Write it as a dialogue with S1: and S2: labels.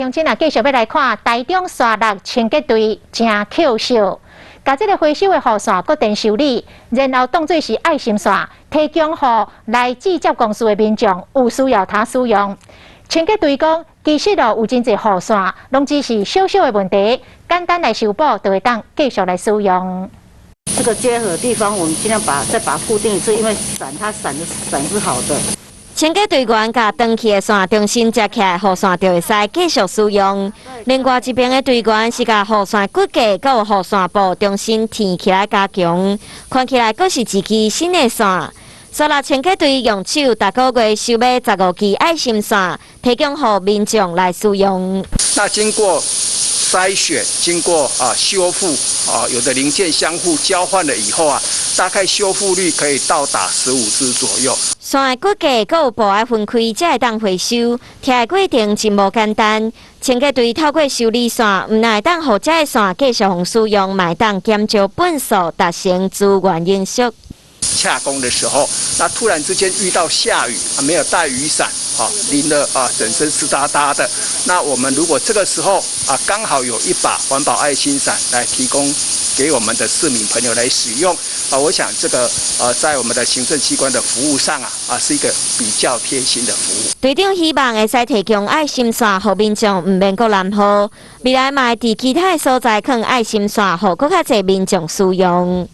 S1: 鄉親啊，繼續欲來看台中沙鹿清潔隊誠抾惜，共這个回收的雨傘閣電修理，然後當做是愛心傘，提供予來接公司的民眾有需要通使用。清潔隊講，其實哦有真濟雨傘，攏只是小小的問題，簡單來修補就會當繼續來使用。
S2: 這個接合地方，我們盡量把再把它固定一次，因為傘它傘的傘是好的。
S3: 清潔隊員共斷去的線重新接起來，雨傘就會使繼續使用。另外一邊的隊員是共雨傘骨架閣有雨傘布重新填起來加強，看起來閣是一支新的傘。沙鹿清潔隊用手逐个月收買15支愛心傘，提供予民眾來使用。
S4: 那經過篩選，經過修復啊，有的零件相互交換了以後啊，大概修復率可以到達15支左右。
S3: 傘的骨架閣有布愛分開，才會當回收。拆的過程真無簡單。清潔隊透過修理傘，毋但會當予這个傘繼續予使用，嘛會當減少糞埽達成資源永續。
S4: 洽公的時候，那突然之間遇到下雨啊，沒有帶雨傘，啊，淋了啊，整身濕噠噠的。那我們如果這個時候啊，剛好有一把環保愛心傘來提供給我們的市民朋友來使用，啊，我想這個在我們的行政機關的服務上啊，是一個比較貼心的服務。
S3: 隊長希望會使提供愛心傘，予民眾毋免閣淋雨。未來嘛會佇其他的所在囥愛心傘，予閣較濟民眾使用。